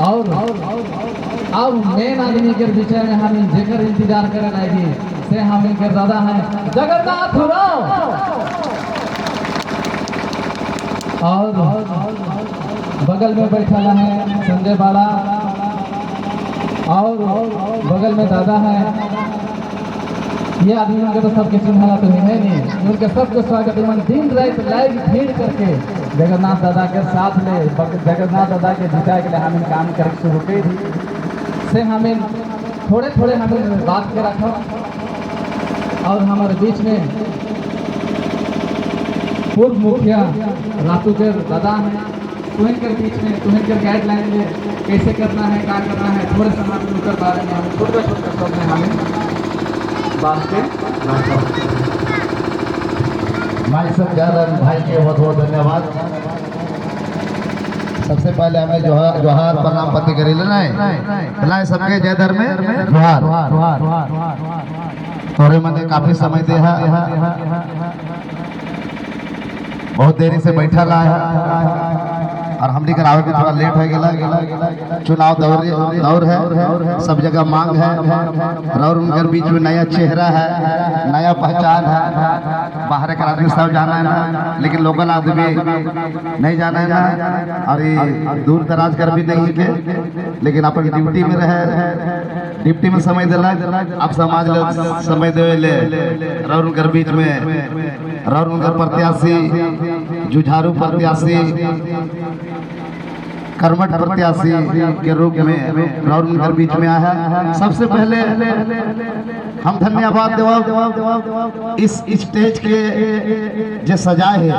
और अब मेन आदमी के विषय में हम जेकर इंतजार करे लागी से हम इनके दादा हैं जगन्नाथ उरांव। और बगल में बैठा है संजय बाड़ा और बगल में दादा है। ये आदमी उनके तो सबके चिन्हला तो है नहीं, उनके सबके स्वागत मन दिन रात लाइव भीड़ करके जगन्नाथ दादा के साथ ले जगन्नाथ दादा के जिताए के लिए हम काम करे शुरू की से हमें थोड़े थोड़े हमें बात के रखो। और हमारे बीच में पूर्व मुखिया रातू के दादा हैं, तुहन के बीच में तुहन के गाइडलाइन में कैसे करना है, क्या करना है, थोड़े समय उनके बारे में हम छोटे छोटे शब्द में हमें बात के रखो। माइक संचालन भाई के बहुत बहुत धन्यवाद। सबसे पहले हमें जोहार जोहार प्रणाम पति करी लेना है सबके जय धर्म में जोहार। थोड़े मैंने काफी समय दे है, बहुत देरी से बैठा रहा है और हमने कर आवे के थोड़ा लेट हो गया। चुनाव दौर दौर है, सब जगह मांग है और उनके बीच में नया चेहरा है, नया पहचान है। बाहर के आदमी सब जाना है ना, लेकिन लोकल आदमी नहीं जाना है ना और ये दूर दराज कर भी नहीं थे, लेकिन अपन ड्यूटी में रहे, ड्यूटी में समय दिला, अब समाज ले समय देवे ले और उनकर बीच में और उनकर प्रत्याशी, जुझारू प्रत्याशी, कर्मठ प्रत्याशी के रूप में और उनकर बीच में आया है। सबसे पहले हम धन्यवाद देव इस स्टेज के जो सजाए है,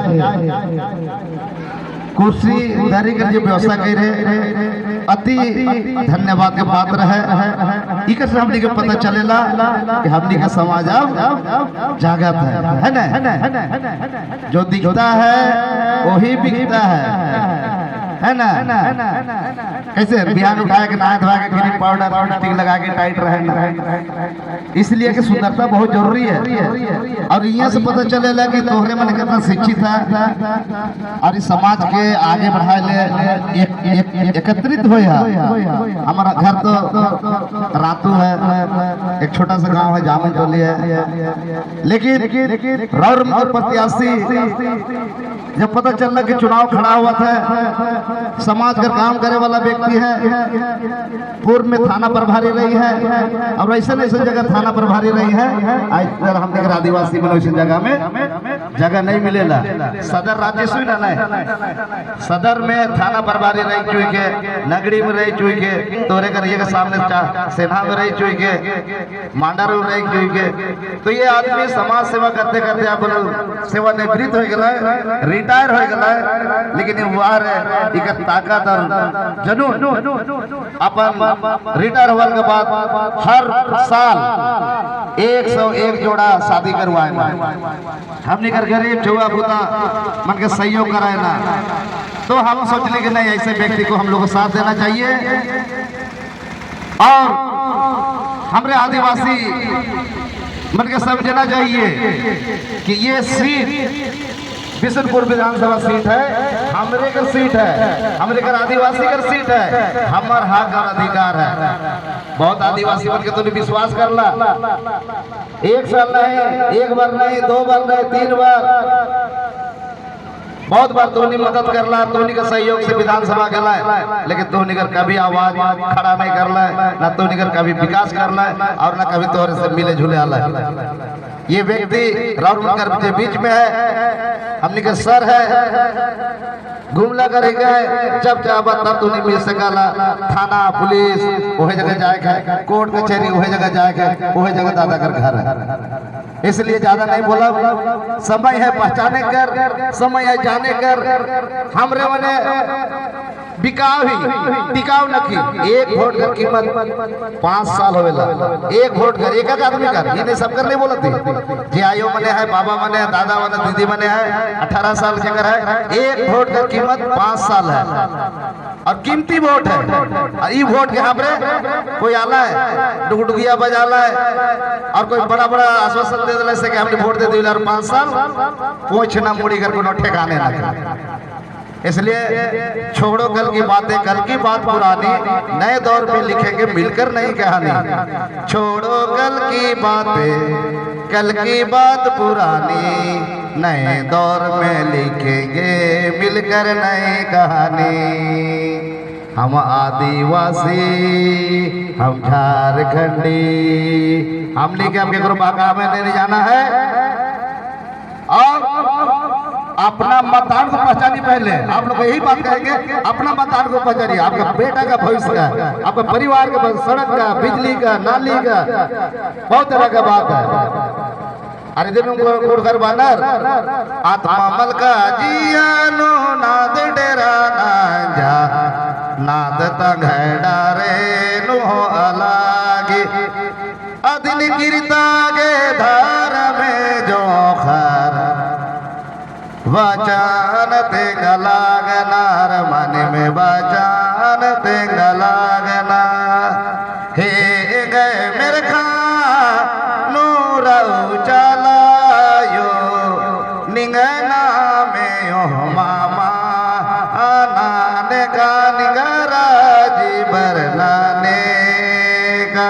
कुर्सी धरी कर जो व्यवस्था कर रहे, अति धन्यवाद के पात्र है। इकर से हमनी के पता चलेला कि हमनी का समाज अब जागत है ना? जो दिखता है वही बिकता है ना? कैसे बिहान उठाए के, नहा धोआ के, क्रीम पाउडर लिपस्टिक लगा के टाइट रहे ना, इसलिए कि सुंदरता बहुत जरूरी है। और यहाँ से पता चलेला कि तोहरे मन कितना शिक्षित है और इस समाज के आगे बढ़ाए ले एक, एक, एकत्रित हो। हमारा घर तो रातू है, एक छोटा सा गांव है, जामुन टोली है, लेकिन रौर प्रत्याशी जब पता चलना कि चुनाव खड़ा हुआ था, समाज का काम करे वाला व्यक्ति है, पूर्व में थाना प्रभारी रही है और ऐसे ऐसे जगह थाना प्रभारी रही है। आज हम देख आदिवासी में वैसे जगह में जगह नहीं मिलेला। सदर राज्य सुई ना नहीं, सदर में थाना प्रभारी रही चुई के, नगड़ी में रही चुई के, तोरे कर ये के सामने सेना में रही चुई के, मांडर में रही चुई के। तो ये आदमी समाज सेवा करते करते अब सेवानिवृत्त हो गया, रिटायर हो गया, लेकिन ये वार है इकर ताकत और जनून अपन रिटायर होने के बाद हर साल 101 जोड़ा शादी करवाए ना। हमने कर गरीब छुआ भूता मन के सहयोग कराए ना, तो हम सोच ले कि नहीं, ऐसे व्यक्ति को हम लोग को साथ देना चाहिए और हमरे आदिवासी मन के समझना चाहिए कि ये सीट बिशनपुर विधानसभा सीट है, हमरे का सीट है, हमरे का आदिवासी का सीट है, हमार हक और अधिकार है। बहुत आदिवासी बन के तो विश्वास कर ला, एक साल नहीं, एक बार नहीं, दो बार नहीं, तीन बार, बहुत बार तोहनी मदद कर ला, तोहनी के सहयोग से विधानसभा गला, लेकिन तोहनी कर कभी आवाज खड़ा नहीं कर ला ना, तोहनी कर कभी विकास कर ला और ना कभी तोहरे से मिले झूले आला। ये व्यक्ति राउर के बीच में है, हमनी के सर है, घूमला करे गए, जब चाहबा तब तू नहीं मिल सकला। थाना पुलिस वही जगह जाए के, कोर्ट कचहरी वही जगह जाए के, वही जगह दादा कर घर है। इसलिए ज्यादा नहीं बोला। समय है पहचाने कर, समय है जाने कर। हमरे मने बिकाव ही टिकाव नखी। एक वोट कर कीमत 5 साल होवेला। एक वोट कर एक एक आदमी कर, ये नहीं सब कर नहीं बोलते जी। आयो मने है, बाबा मने है, दादा मने, दीदी मने है, 18 साल के है, एक वोट कर कीमत 5 साल है और कीमती वोट है। और ई वोट के हमरे कोई आला है, डुगडुगिया बजाला है और कोई बड़ा बड़ा आश्वासन दे दिला से कि हमने वोट दे दिला और 5 साल पूछ ना मुड़ी कर कोनो ठिकाने ना। इसलिए छोड़ो कल की बातें, कल की बात पुरानी, नए दौर पे लिखेंगे मिलकर नई कहानी। छोड़ो कल की बातें, कल की बात पुरानी, नए दौर में लिखेंगे मिलकर नई कहानी। हम आदिवासी, हम झारखंडी, हमने के आपके ग्रुप में नहीं जाना है। और अपना मतदान को पहचानिए पहले। आप लोग यही बात कहेंगे, अपना मतदान को पहचानिए। आपका बेटा का भविष्य का, आपका परिवार का भविष्य, सड़क का, बिजली का, नाली का, बहुत तरह का बात है। अरे दिन कुड़कर बानर आत्मा मलका जियानो नाद डेरा ना नाद तंगड़ा रे नो अलागे अदिन गिरता गे धार में जो खर वचन ते गलागनार मन में वचन ते गलागना हे गए मेरे खा नूर चलायो निंगना में ओ मामा नाने का निंगरा जी बरनाने का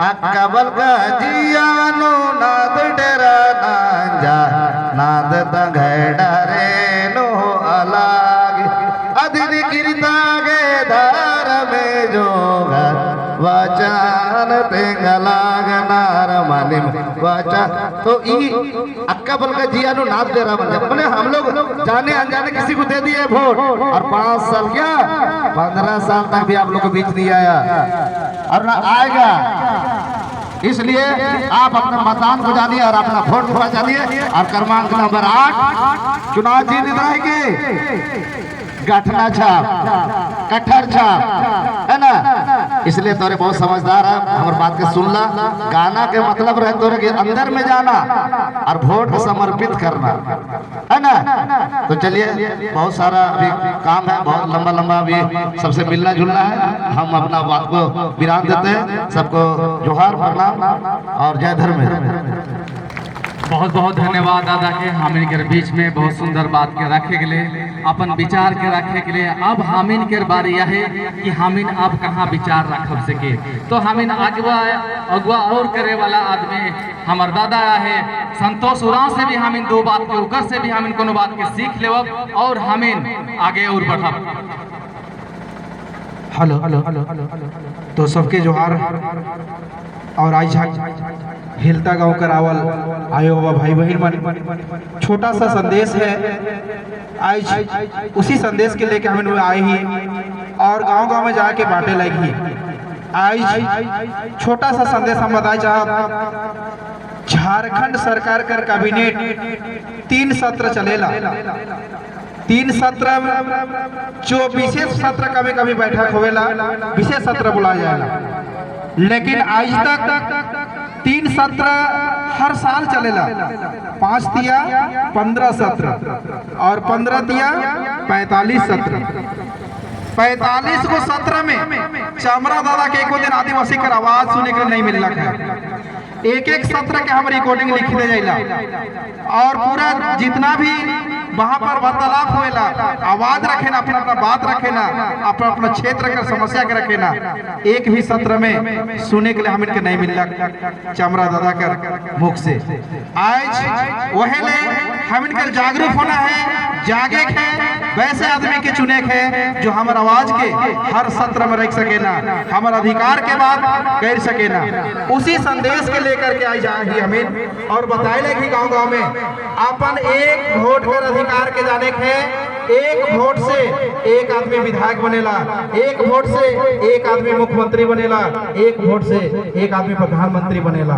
अक्कबल का जियानो नाद डेरा नांजा नाद तंगड़ा रे नो अलाग अदिन गिरता गे धार में जोगर वचन तेंगलागनार माने वचन। तो ई अक्का बल का जिया नो नाद दे रहा बन मैंने हम लोग जाने अनजाने किसी को दे दिए वोट और 5 साल क्या, 15 साल तक भी आप लोग को बीच नहीं आया और ना आएगा। इसलिए आप अपना मतदान को जानिए और अपना वोट को जानिए और क्रमांक नंबर 8 चुनाव चिन्ह रहेंगे गठना छाप, कट्ठर छाप है ना। इसलिए तोरे बहुत समझदार है, हमारे बात के सुनला। गाना के मतलब रहे तोरे के अंदर में जाना और वोट को समर्पित करना है ना। तो चलिए, बहुत सारा अभी काम है, बहुत लंबा लंबा अभी सबसे मिलना जुलना है। हम अपना बात को विराम देते हैं। सबको जोहार, प्रणाम और जय धर्म। बहुत बहुत धन्यवाद दादा के, हमिन के बीच में बहुत सुंदर बात के रखे के लिए, अपन विचार के रखे के लिए। अब हमिन के बारी है कि हमिन अब कहाँ विचार रख सके। तो हमिन अगुआ अगुआ और करे वाला आदमी हमार दादा है संतोष उरांव से भी हमिन दो बात के, ओकर से भी हमिन कोनो बात के सीख लेवब और हमिन आगे और बढ़ब। हेलो, तो सबके जोहार और आज हिलता गांव करावल आयो बाबा भाई बहन मन, छोटा सा संदेश है। आज उसी संदेश के लेके हम आए ही और गांव गांव में जाके बांटे लगी। आज छोटा सा संदेश हम बताए चाहब, झारखंड सरकार कर कैबिनेट 3 सत्र चलेला। 3 सत्र जो विशेष सत्र कभी कभी बैठक होवेला, विशेष सत्र बुलाया जाएला, लेकिन आज तक 3 सत्र हर साल चलेला। 5 तिया 15 सत्र और 15 तिया 45 सत्र। 45 को सत्र में चमरा दादा के एको दिन आदिवासी कर आवाज सुने के नहीं मिल है। एक एक सत्र के हम रिकॉर्डिंग लिख दे जाइला और पूरा जितना भी वहां पर वार्तालाप होएला, आवाज रखे ना, अपना अपना बात रखे ना, अपना अपना क्षेत्र का समस्या के रखे ना, एक भी सत्र में सुने के लिए हम इनके नहीं मिलला चमरा दादा कर मुख से। आज वह ले हम इनके जागरूक होना है, जागे के वैसे आदमी के चुने के जो हमार आवाज के हर सत्र में रख सके ना, हमार अधिकार के बात कर सके ना। उसी संदेश के लेकर के आई जाए हमें और बताए लगी गांव गांव में अपन एक वोट कर अधिकार के जाने के। एक वोट से एक आदमी विधायक बनेला, एक वोट से एक आदमी मुख्यमंत्री बनेला, एक वोट से एक आदमी प्रधानमंत्री बनेला।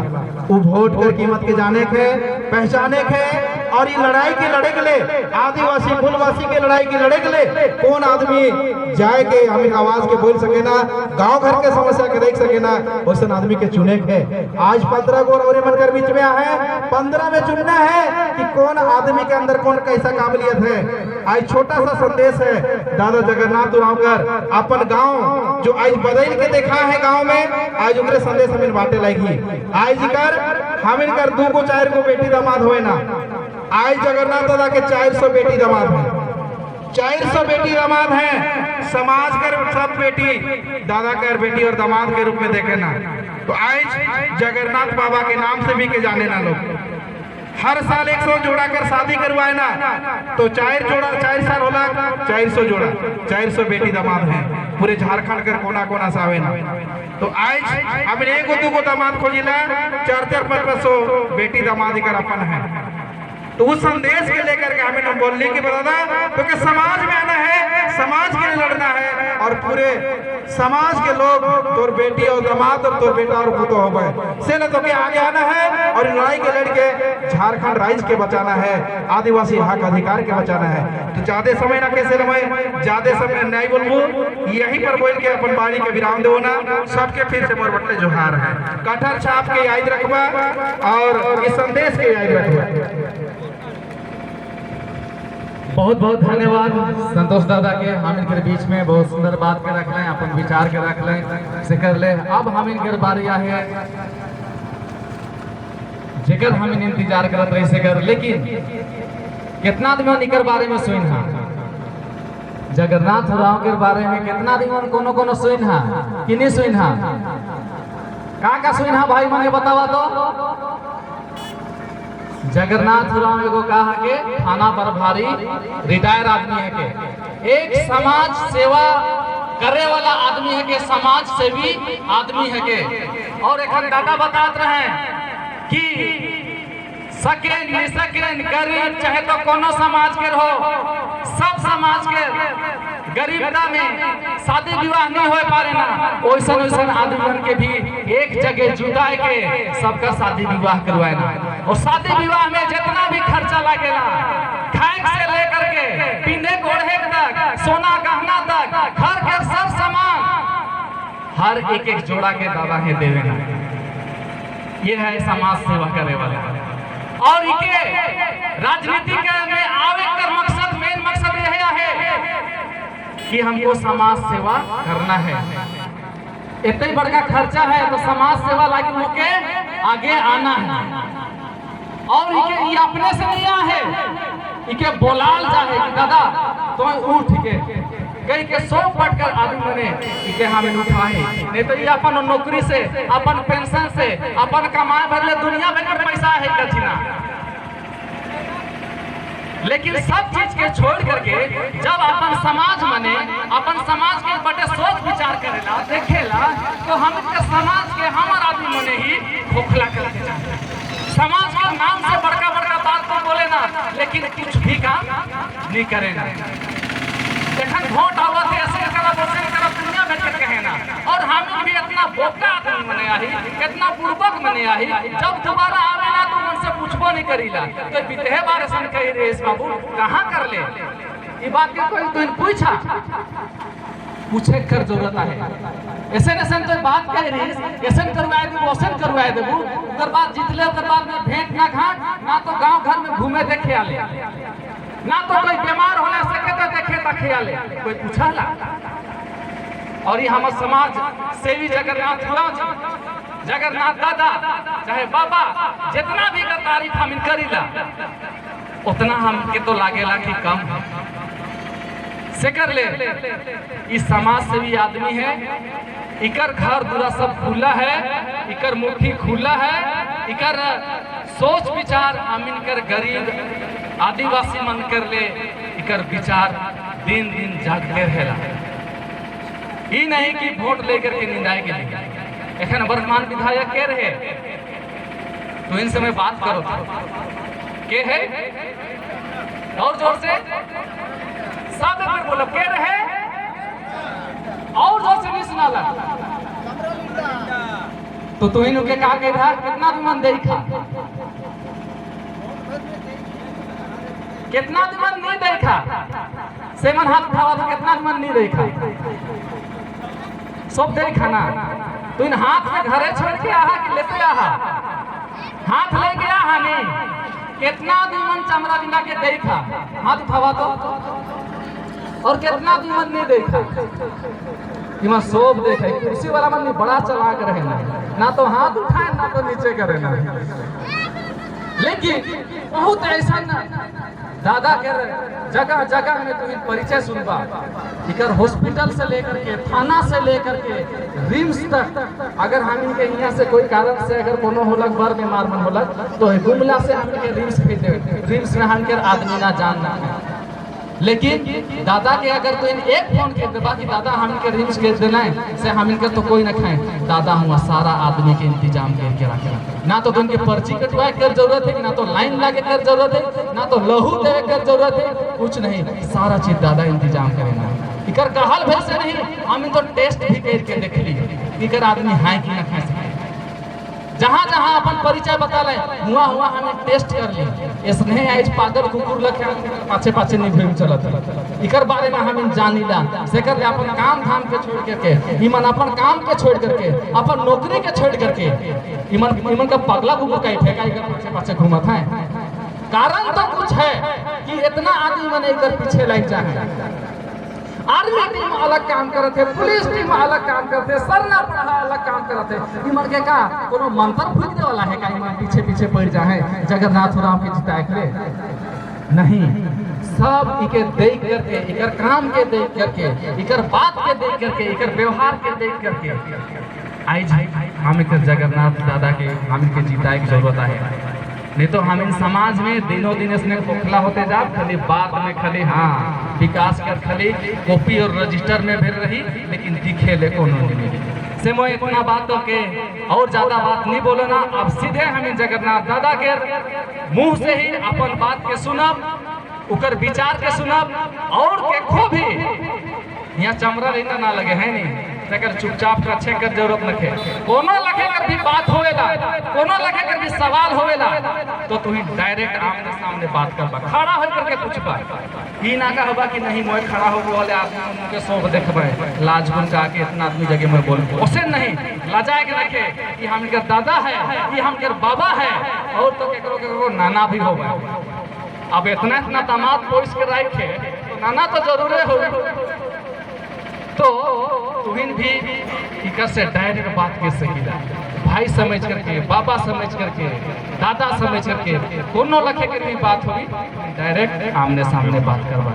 वो वोट कर कीमत के जाने के, पहचाने के और ये लड़ाई के लड़े के लिए, आदिवासी मूलवासी के लड़ाई के लड़े के लिए कौन आदमी जाए के हमें आवाज के बोल सके ना, गांव घर के समस्या के देख सके ना, वैसे आदमी के चुने के। आज 15 गो और मनकर बीच में आए, 15 में चुनना है कि कौन आदमी के अंदर कौन कैसा काबिलियत है। आज छोटा सा संदेश है दादा जगन्नाथ उरांवकर अपन गांव जो आज बदल के देखा है गांव में, आज उनके संदेश हमें बांटे लगी। आज कर हम इनकर 2 को 4 को बेटी दामाद होए ना, आज जगन्नाथ दादा के 400 बेटी दामाद है। 400 बेटी दामाद हैं। समाज कर सब बेटी दादा कर बेटी और दामाद के रूप में देखे ना। तो आज जगन्नाथ बाबा के नाम से भी के जाने ना लोग। हर साल 100 जोड़ा कर शादी करवाए ना, तो 4 जोड़ा, 4 साल होला 400 जोड़ा, 400 बेटी दामाद हैं पूरे झारखंड कर कोना कोना से आवे ना। तो आज हमने एगो दूगो दामाद खोजिला, चार चार पाँच पाँच सौ बेटी दामाद कर अपन है। तो उस संदेश के लेकर के हमें हम बोलने की दादा तो कि समाज में आना है, समाज के लिए लड़ना है और पूरे समाज के लोग तोर बेटी और दामाद और तोर बेटा और पुतो हो गए से न तो के आगे आना है और लड़ाई के लड़के झारखंड राज्य के बचाना है, आदिवासी हक अधिकार के बचाना है। तो ज्यादा समय ना कैसे रहे, ज्यादा समय नहीं बोलबू, यहीं पर बोल के अपन वाणी के विराम देवो ना। सबके फिर से मोर बटले जोहार है। कटहर छाप के याद रखबा और इस संदेश के याद रखबा। बहुत बहुत धन्यवाद संतोष दादा के। हम इनके बीच में बहुत सुंदर बात के रख लें, अपन विचार के रख लें से कर ले। अब हम इनके बारी है जेकर हम इन इंतजार करत रही से कर, लेकिन कितना आदमी इनकर बारे में सुन हा? जगन्नाथ राव के बारे में कितना आदमी कोनो कोनो सुन हा कि नहीं सुन हा? का का सुन हा भाई मने बतावा तो। जगन्नाथ राव एगो कहा के थाना प्रभारी रिटायर आदमी है के, एक समाज सेवा करे वाला आदमी है के, समाज सेवी आदमी है के। और एक दादा बतात रहे कि सकेन निसकेन गरीब चाहे तो कोनो समाज के हो, सब समाज के गरीबता में शादी विवाह नहीं हो पारे ना, वैसन वैसन आदमी के भी एक जगह जुटाए के सबका शादी विवाह करवाए ना। और शादी विवाह में जितना भी खर्चा लागेला, खाए से लेकर के पीने ओढ़े तक, सोना गहना तक, घर के सब सामान हर एक एक जोड़ा के दादा है देवे ना। ये है समाज सेवा करे वाले। और इके राजनीति के में आवे कर मकसद, मेन मकसद यह है कि हमको समाज सेवा करना है। इतना ही बड़का खर्चा है तो समाज सेवा लागी मोके आगे आना है। और इके ये अपने से नहीं आए है, इके बोलाल जाहे कि दादा तो उठ के कहीं के सौ पटकर आदमी बने इके हमें उठाए। नहीं तो ये अपन नौकरी से, अपन पेंशन से, अपन कमाए भरले दुनिया भर में पैसा है कछिना, लेकिन सब चीज के छोड़ करके जब अपन समाज मने अपन समाज के बटे सोच विचार करेला देखेला, तो हम के समाज के हमार आदमी मने ही खोखला करके जाते। समाज के नाम से बड़का बड़का बात तो बोले ना, लेकिन कुछ भी काम नहीं करे ना। जखन वोट आवत है ऐसे करब वैसे करब दुनिया भर के कहे ना। और हम भी इतना बोका आदमी मने आही, कितना बुड़बक मने आही, जब दोबारा आवे ना तो मन से पूछबो नहीं करीला तो बीते बार सन कही रे इस बाबू कहाँ कर ले। ये बात के कोई तो पूछा पूछे कर जरूरत है। ऐसे ऐसे तो बात कह रही, ऐसे करवाए देबू वैसे करवाए देबू, ओकर बाद जीतले ओकर बाद में भेंट ना घाट ना तो गांव घर में घूमे देखे आले ना तो कोई बीमार होने सके तो देखे तखे आले कोई पूछला। और ये हमार समाज सेवी जगन्नाथ जी, जगन्नाथ दादा चाहे बाबा, जितना भी का तारीफ हम करीला उतना हमके तो लागेला कि कम है। से कर ले इस समाज सेवी आदमी है, इकर घर दुरा सब खुला है, इकर मुट्ठी खुला है, इकर सोच विचार अमीन कर गरीब आदिवासी मन कर ले इकर विचार दिन दिन जागते रहेला। ई नहीं कि वोट लेकर के निंदाए के लिए। एखन वर्तमान विधायक के रहे तो इनसे मैं बात करो के है और जोर से सब एक बार बोलो के रहे और जोर से नहीं सुनाला। तो तुहिन के कहा के रहा कितना दिन देखा, कितना दिन नहीं देखा से मन हाथ उठावा तो कितना दिन नहीं देखा सब देखा ना। तो इन हाथ में घरे छोड़ के आहा कि लेते आहा, हाथ ले गया आहा नहीं, कितना दिन चमड़ा बिना के देखा हाथ उठावा तो, और कितना दिन नहीं देखा। इमा सोब देखे कुर्सी वाला मन बड़ा चलाक रहे ना, ना तो हाथ उठाए ना तो नीचे करे ना। लेकिन बहुत ऐसा ना दादा के जगह जगह में तुम परिचय सुनबा। इकर हॉस्पिटल से लेकर के, थाना से लेकर के रिम्स तक, अगर हम इनके यहाँ से कोई कारण से अगर कोनो होलक, बर बीमार मन होलक, तो गुमला से हम के रिम्स भेज देवे। रिम्स में हम के आदमी ना जान ना है। लेकिन दादा के अगर तो इन एक फोन के देबा कि दादा हम इनके रिम्स भेज देना है से हम इनके तो कोई ना खाए, दादा हुआ सारा आदमी के इंतजाम करके रखे। ना तो उनके पर्ची कटवाए कर जरूरत है, ना तो लाइन लागे कर जरूरत है, ना तो लहू देवे कर जरूरत है, कुछ नहीं, सारा चीज दादा इंतजाम करेना। इकर कहल भर से नहीं, हम तो टेस्ट भी करके देख ली इकर आदमी है कि ना खाए सके। जहां जहां अपन परिचय बता ले, हुआ हुआ हमें टेस्ट कर ली। इसने आज पागल कुकुर लखे पाछे पाछे नहीं घूम चलत। इकर बारे में हम जानीला से कर ले अपन काम धाम के छोड़ करके, इमन अपन काम के छोड़ करके, अपन नौकरी के छोड़ करके, इमन इमन का पगला कुकुर का फेंका इकर पाछे पाछे घूमत है। कारण तो कुछ है कि इतना आदमी मन इकर पीछे लग जाए। आर्मी टीम अलग काम करत है, पुलिस टीम अलग काम करते है, सरना पढ़ा अलग काम करत है। इमन के का कोनो मंत्र फूक दे वाला है का इमन पीछे पीछे पड़ जाए जगन्नाथ राम के जिताए के? नहीं, सब इके देख करके, इकर काम के देख करके, इकर बात के देख करके, इकर व्यवहार के देख करके आज हम इकर जगन्नाथ दादा के हम इनके जिताए की जरूरत है। नहीं तो हम इन समाज में दिनों दिन इसने खोखला होते जा, खाली बात में खाली हाँ विकास कर खाली कॉपी और रजिस्टर में भर रही, लेकिन दिखे ले कोनो नहीं मिली। से मोय इतना बात तो के और ज्यादा बात नहीं बोलो ना। अब सीधे हम इन जगन्नाथ दादा के मुंह से ही अपन बात के सुनब, उकर विचार के सुनब। और के भी यहाँ चमड़ा रहना ना लगे है नहीं, तेकर चुपचाप रखे कर जरूरत नखे। कोनो लखे कर भी बात होवेला, कोनो लखे कर भी सवाल होवेला, तो तुही डायरेक्ट आमने सामने बात करबा, खड़ा हो करके पूछबा। ई ना कहबा कि नहीं मोय खड़ा हो बोले आदमी के शोभ देखबे, लाज गुन का के इतना आदमी जगह में बोल उसे नहीं लजाए के रखे कि हम इनकर दादा है, कि हम इनकर बाबा है और तो केकरो केकरो नाना भी होवे। अब इतना इतना दामाद पोस के रखे तो नाना तो जरूरे होवे। तो तुहिन भी इकर से डायरेक्ट बात कर सकीला, भाई समझ करके, बाबा समझ करके, दादा समझ करके, कोनो लखे के भी बात हुई, डायरेक्ट आमने सामने बात करवा।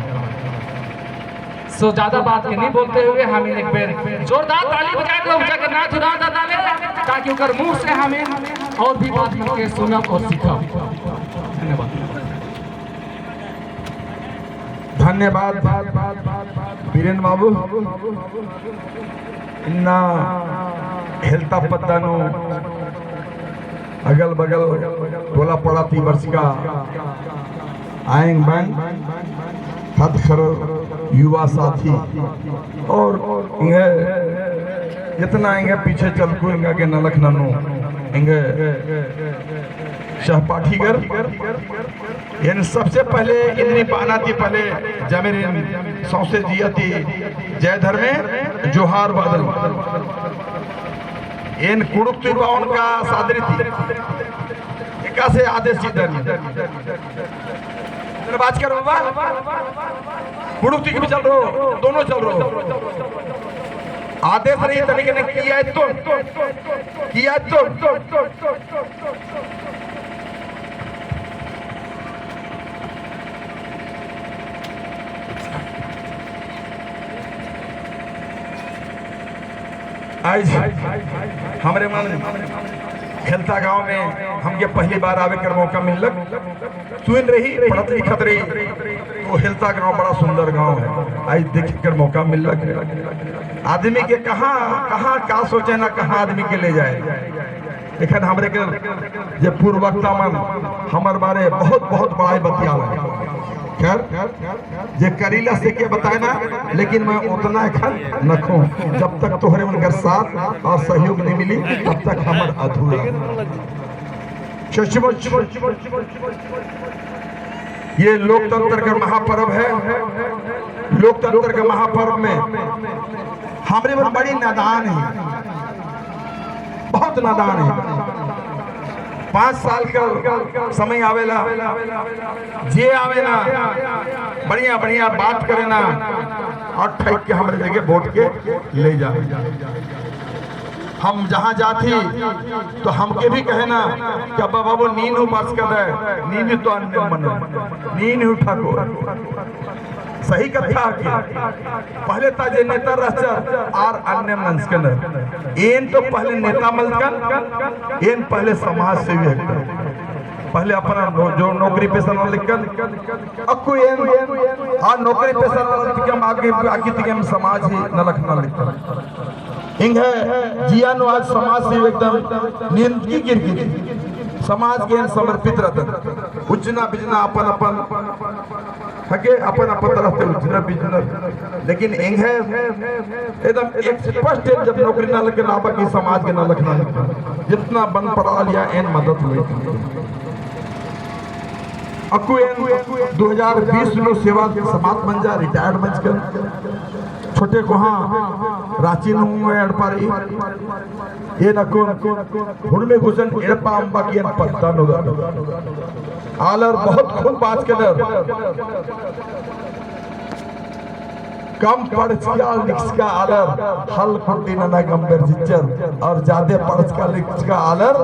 सो ज्यादा बात के नहीं बोलते हुए हम एक बेर जोरदार ताली बजा के जगन्नाथ राम दादा ले, ताकि उकर मुंह से हमें और भी बात के सुनब और सीखब। धन्यवाद। धन्यवाद बीरेन बाबू। इन्ना हेलता पत्तानो अगल बगल टोला पड़ा थी वर्ष का आएंग बन खत खर युवा साथी और इन्हें जितना इन्हें पीछे चल को इनका के नलख ननो इन्हें सहपाठीगर, यानी सबसे पहले इतनी पाना थी पहले जमीन सौसे जिया थी जय धर्मे जोहार बादल इन कुड़ुक तुरबा उनका सादरी थी एका से आदेश जीतन बात कर बाबा कुड़ुक भी चल रहो, दोनों चल रहो। आदेश रही तरीके ने किया है तो किया तो। आज हमारे मन खेलता गांव में हमके पहली बार आवे कर मौका मिलक। सुन रही, पढ़त लिखत रही तो हेलता गांव बड़ा सुंदर गांव है। आज देख कर मौका मिलक। आदमी के कहाँ कहाँ का सोचे ना कहाँ आदमी के ले जाए। लेकिन हमरे के जे पूर्व वक्ता मन हमार बारे बहुत बहुत बड़ाई बतियाल है। खैर जे करीला से के बताए ना, लेकिन मैं उतना एखन नखो जब तक तोहरे उनकर साथ और सहयोग नहीं मिली तब तक हमर अधूरा। सचमुच ये लोकतंत्र का महापर्व है। लोकतंत्र के महापर्व में हमरे में बड़ी नादान है, बहुत नादान है। 5 साल का समय आवेला, जे आवे ना बढ़िया बढ़िया बात करे ना और ठक के हमारे जगह वोट के ले जा। हम जहाँ जाती तो हमके भी कहे ना कि अब्बा बाबू नींद हो पास कर रहे, नींद तो अन्य मन नींद हो ठाकुर। सही कथा की पहले ताजे नेता रहचर आर अन्य मनस्कन एन तो पहले नेता मलकन, एन पहले समाज सेवी है। पहले अपना जो नौकरी पेशा न लिखन अक्कु एन हाँ नौकरी पेशा न लिखम, आगे आगे तिगम समाज ही न लखना लिखन। इंग है जियानो आज समाज सेवी एकदम नींद की गिर गिर समाज के समर्पित रहतन। उजना बिजना अपन अपन हके अपन अपन तरफ से उजना बिजना, लेकिन इंग है एकदम एक स्पष्ट है, जब नौकरी ना लगे ना बाकी समाज के ना लखना लिखना जितना बन पड़ा लिया एन मदद हुई। अक्कु एन 2020 में सेवा समाप्त बन जा, रिटायर्ड बन कर छोटे को हाँ रांची नु एडपारी ये नको हुनमे घुसन एडपा अंबा की एन पत्ता नो आलर बहुत खूब बात कर कम पढ़ लिखका आलर हल खुट्टी नना गंभीर चिच्चर और ज्यादा पढ़ लिखका आलर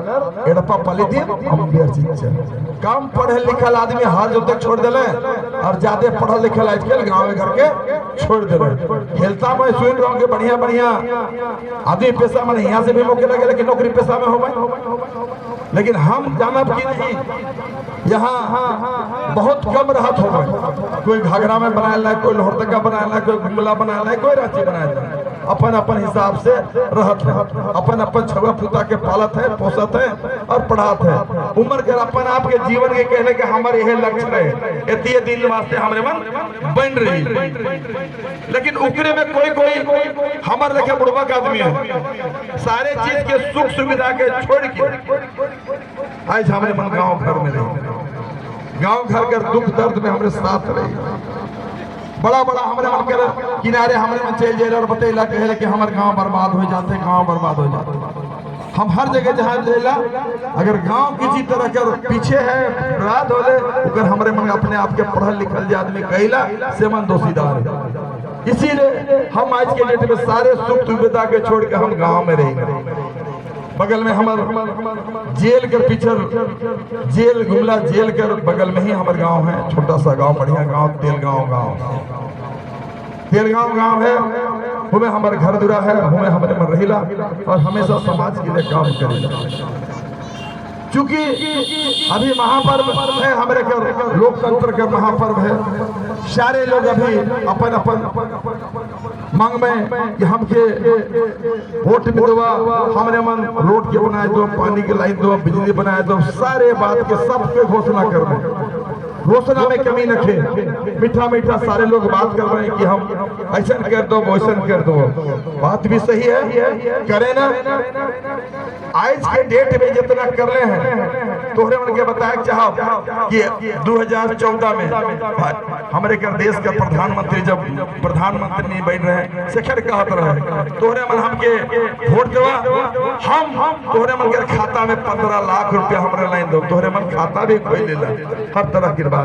एड़पा पली दी गंभीर चिच्चर। कम पढ़े लिखल आदमी हर जो तक छोड़ दिले और ज्यादा पढ़ल लिखल आजकल गांव घर के छोड़ दिले। खेलता मैं सुन रहा हूँ कि बढ़िया बढ़िया आदमी पेशा में यहाँ से भी मौके लगे, लेकिन नौकरी पेशा में हो गए। लेकिन हम जानब की नहीं, यहाँ बहुत कम राहत हो गए। कोई घाघरा में बनाया, कोई लोहरदगा बनाया, कोई गुमला बनाया, कोई रांची बनाया। अपन अपन हिसाब से रहत है, अपन अपन छुआ पुता के पालत है, पोसत है और पढ़ात है। उम्र के अपन आपके जीवन के कहने के हमारे यह लक्ष्य रहे, इतने दिन वास्ते हमारे मन बन रही। लेकिन उकरे में कोई कोई हमारे लेखे बुढ़वा का आदमी है, सारे चीज के सुख सुविधा के छोड़ के आज हमारे मन गाँव घर में रहे, गाँव घर के दुख दर्द में हमारे साथ रहे। बड़ा बड़ा हमारे मन के किनारे हमारे मन चल जाए और बतेला कहे कि हमारे गांव बर्बाद हो जाते, गांव बर्बाद हो जाते। हम हर जगह जहाँ जाइला अगर गांव किसी तरह के पीछे है बर्बाद होले अगर हमारे मन अपने आप के पढ़ल लिखल जे आदमी कहिला से मन दोषीदार है। इसीलिए हम आज के डेट में सारे सुख सुविधा के छोड़ के हम गाँव में रही। बगल में हमार जेल के पीछे जेल गुमला जेल के बगल में ही हमारे गांव है, छोटा सा गांव, बढ़िया गांव, तेलगांव गांव, तेलगांव गांव है। हमें हमारे घर दुरा है, हमें हमारे मन रहिला और हमेशा समाज के लिए काम करेला। चूंकि अभी महापर्व है, हमारे घर लोकतंत्र का महापर्व है, सारे लोग अभी अपन अपन मांग में कि हमके वोट मिलवा, हमरे मन रोड के बनाए दो, पानी के लाइन दो, बिजली बनाए दो, सारे बात के सबके घोषणा कर रहे। घोषणा में कमी रखे, मीठा मीठा सारे लोग बात कर रहे हैं कि हम ऐसा कर दो वैसा कर दो। बात भी सही है, करे ना। आज के डेट में जितना कर रहे हैं तोहरे उनके बताया चाहो कि 2014 में हमारे कर देश का प्रधानमंत्री जब प्रधानमंत्री नहीं बन रहे शेखर कहत रहे तोहरे मन हमके वोट देवा, हम तोहरे मन के खाता में 15 लाख रुपया हमरे लाइन दो, तोहरे मन खाता भी खोल लेला, हर तरह की बात।